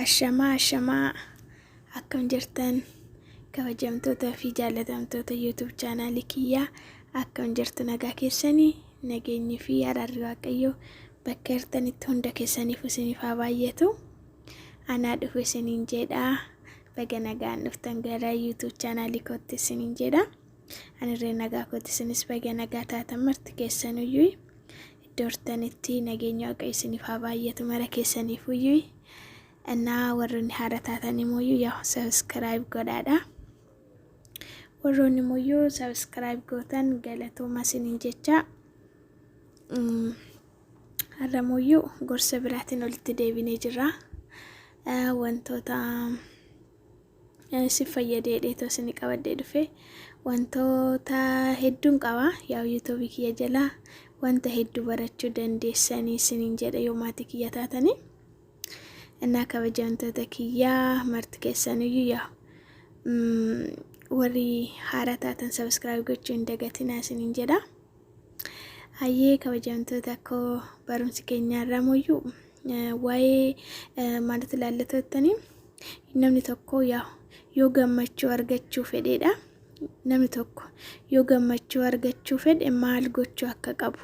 Ashamaa ashamaa akkam jirtan kabajamtoota fi jaallatamtoota YouTube chaanaalii kiyyaa akkam jirtu nagaa keessanii nageenyi fi araarri waaqayyoo bakka jirtanitti hunda keessaniif isiniif haa baay'atu. Anaa dhufu isiniin jedha baga nagaan dhuftan gara YouTube chaanaalii kootti isiniin jedha. Anirree nagaa kooti isinis baga nagaa taatan marti keessanuyyuu iddoo jirtanitti nageenya waaqayyo isiniif haa baay'atu mara keessaniifuyyuu innaa warroonni haara taatan immoo yaa subscribe godhaadha. Warroonni immoo subscribe gootan galatooma isiniin jecha har'a immoo gorsa biraatiin walitti deebinee jirra. Wantoota si fayyadee dheetoo isin qabadhee dhufe wantoota hedduun qaba. Yaa yuutuubii kiyya jalaa wanta hedduu barachuu dandeessanii isiniin jedha yoo maatii kiyya taatanii. Innaa kabajamtoota kiyyaa marti keessaniyyuu yaa warri haaraa taatan subscribe gochuu hin dagatinaa isiniin jedha. Hayyee kabajamtoota koo barumsi keenya irraa mooyyuu waa'ee maaltu ilaallatottanii namni tokko yaa yoo gammachuu argachuu fedheedha. Namni tokko yoo gammachuu argachuu fedhe maal gochuu akka qabu.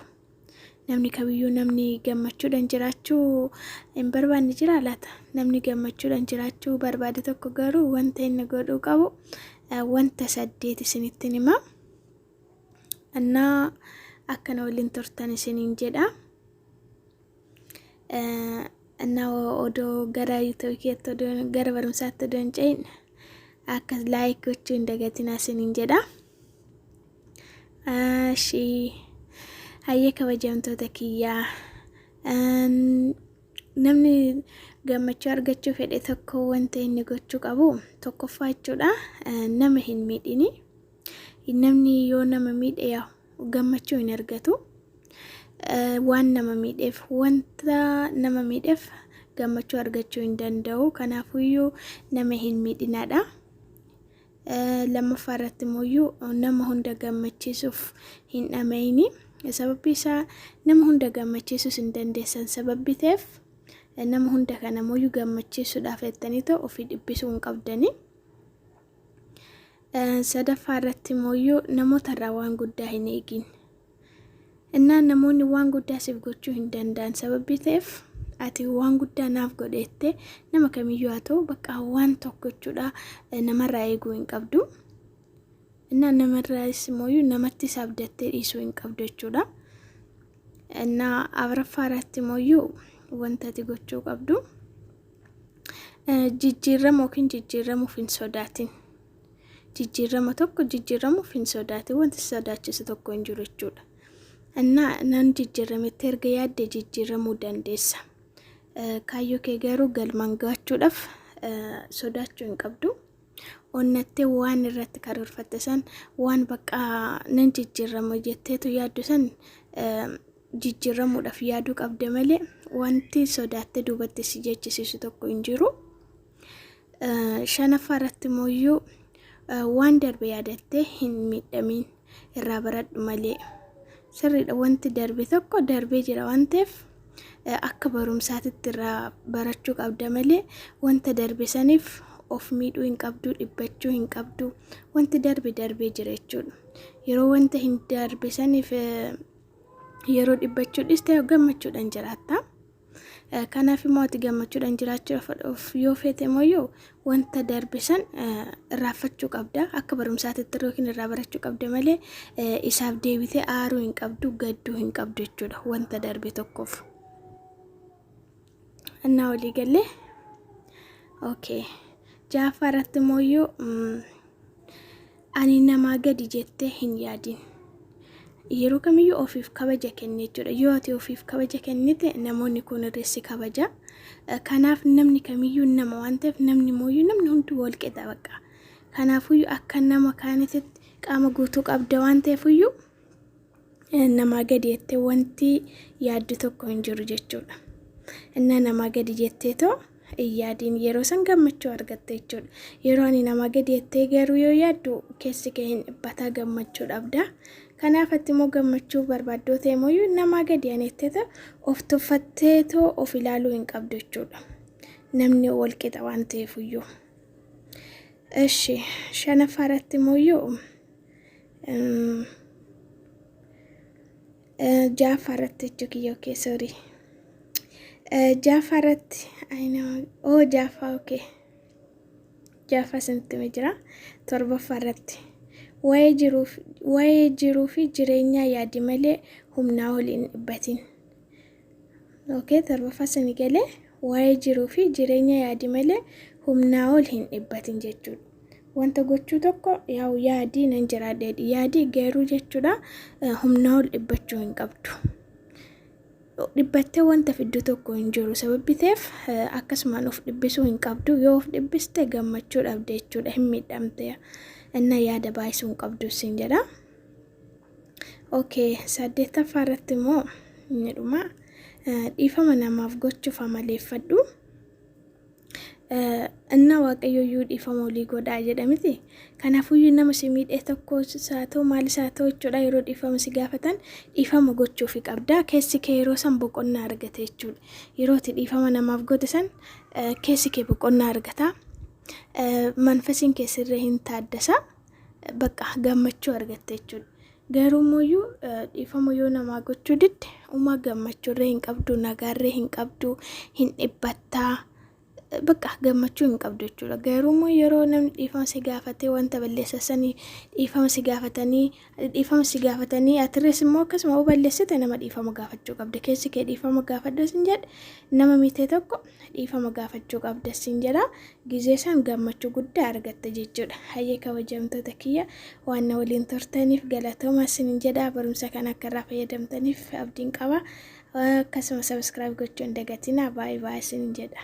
Namni kamiyyuu namni gammachuudhaan jiraachuu hin barbaanne jira laata? Namni gammachuudhaan jiraachuu barbaade tokko garuu wanta inni godhuu qabu wanta saddeet isinitti hima. Innaa akkana waliin turtan isiniin jedha. Innaa odoo gara yuutuubiitti odoo gara barumsaatti odoo hin ce'in akka like gochuu hin dagatinaa isiniin jedha. Ashii hayyee kabajamtoota kiyyaa namni gammachuu argachuu fedhe tokko wanta inni gochuu qabu tokkoffaa jechuudha nama hin miidhini. Namni yoo nama miidhe yaa gammachuu hin argatu. Waan nama miidheef wanta nama miidheef gammachuu argachuu hin danda'u. Kanaafuyyuu nama hin miidhinaadha. Lammaffaa irratti immoo nama hunda gammachiisuuf hin dhama'ini. Sababbi isaa nama hunda gammachiisuus hin dandeessan sababbi ta'eef nama hunda kana immoo gammachiisuudhaaf jettanii ta'u ofii dhiphisuu hin qabdani. Sadaffaa irratti immoo namoota irraa waan guddaa hin eegin. Innaan namoonni waan guddaa siif gochuu hin danda'an sababbi ta'eef ati waan guddaa naaf godheette nama kamiyyuu haa ta'u bakka waan tokko jechuudha namarraa eeguu hin qabdu. Innaan namarraas immoo namattis abdattee dhiisuu hin qabdu jechuudha. Innaa afuraffaa irratti immoo wanta ati gochuu qabdu jijjiirama yookiin jijjiiramuuf hin sodaatin. Jijjiirama tokko jijjiiramuuf hin sodaatin wanti si sodaachisu tokko hin jiru jechuudha. Innaa nan jijjiirametti erga yaadde jijjiiramuu dandeessa. Kaayyoo kee garuu galmaan gahachuudhaaf sodaachuu hin qabdu. Onnattee waan irratti karoorfatte san waan bakka nan jijjiirama jetteetu yaaddu san jijjiiramuudhaaf yaaduu qabda malee wanti sodaattee duubatti si jechisiisu tokko hin jiru. Shanaffaa irratti immoo waan darbe yaadattee hin miidhamiin irraa baradhu malee. Sirriidha wanti darbe tokko darbee jira waan ta'eef akka barumsaatitti irraa barachuu qabda malee wanta darbe saniif of miidhuu hin qabdu, dhiphachuu hin qabdu. Wanti darbe darbee jira jechuudha. Yeroo wanta hin darbe saniif yeroo dhiphachuu dhiiste gammachuudhaan jiraatta. Kanaaf immoo ati gammachuudhaan jiraachuudhaaf yoo feete immoo wanta darbe san irraanfachuu qabda. Akka barumsaatitti yookiin irraa barachuu qabda malee isaaf deebitee aaruu hin qabdu, gadduu hin qabdu jechuudha wanta darbe tokkoof. Innaa walii galee. Okay. Ja'affaa irratti immoo ani namaa gadi jettee hin yaadin. Yeroo kamiyyuu ofiif kabaja kenni jechuudha. Yoo ati ofiif kabaja kennite namoonni kun irra si kabaja. Kanaaf namni kamiyyuu nama waan ta'eef namni mooyyuu namni hundi wal qixa bakka. Kanaafuyyuu akka nama kaanitti qaama guutuu qabda waan ta'eefuyyuu namaa gadi jettee wanti yaaddu tokko hin jiru jechuudha. Innaa namaa gadi jettee too hin yaadiin yeroo san gammachuu argatte jechuudha. Yeroo ani namaa gadi jettee garuu yoo yaaddu keessi kee hin dhiphataa gammachuu dhabda. Kanaaf ati immoo gammachuu barbaaddoo ta'e immoo namaa gadi ani jettee too of tuffattee too of ilaaluu hin qabdu jechuudha. Namni wal qixa waan ta'eefuyyuu. Eshi shanaffaa irratti immoo ja'affaa irratti jechuu kiyya okay sorry. Ja'affaa irratti oh ja'affaa okay. Ja'affaa isinitti himee jira. Torbaffaa irratti waa'ee jiruu fi jireenyaa yaadi malee humnaa ol hin dhibbatin. Okay, torbaffaa sani galee waa'ee jiruu fi jireenya yaadi malee humnaa ol hin dhibbatin jechuudha. Wanta gochuu tokko yaa'u yaadii nan jiraadha yaadii garuu jechuudha humnaa ol dhibbachuu hin qabdu. Dhibbattee wanta fiddu tokko hin jiru sababbi ta'eef akkasumaan of dhibbisuu hin qabdu. Yoo of dhibbiste gammachuu dhabde jechuudha, hin miidhamte. Inna yaada baay'isuu hin qabdu sin jedha. Okay, saddeettaffaa irratti immoo inni dhuma dhiifama namaaf gochuuf amaleeffadhu. Inna Waaqayyo iyyuu dhiifama olii godhaa jedha miti. Kanaafuyyuu nama si miidhee tokko haa ta'u maalis haa ta'u jechuudha yeroo dhiifama si gaafatan dhiifama gochuufi qabda. Keessi kee yeroo san boqonnaa argata jechuudha. Yeroo ati dhiifama namaaf goote san keessi kee boqonnaa argata. Manfasiin kee sirree hin taaddasa. Bakka gammachuu argatte jechuudha. Garuu immoo dhiifama yoo namaa gochuu didde uumaa gammachuurree hin qabdu, nagaarree hin qabdu, hin dhibbattaa, bakka gammachuu hin qabdu jechuudha. Garuu immoo yeroo namni dhiifama si gaafatee wanta balleessa sanii dhiifama si gaafatanii dhiifama si gaafatanii atirrees immoo akkasuma yoo balleessite nama dhiifama gaafachuu qabda. Keessi kee dhiifama gaafadhu sin jedhe nama miitee tokko dhiifama gaafachuu qabda sin jedha. Gizee san gammachuu guddaa argatta jechuudha. Hayyee kabajamtoota kiyya waan na waliin turtaniif galatooma sin jedha. Barumsa kana akka irraa fayyadamtaniif abdiin qaba. Akkasuma subscribe gochuu hin dagatinaa. Baay'ee baay'ee sin jedha.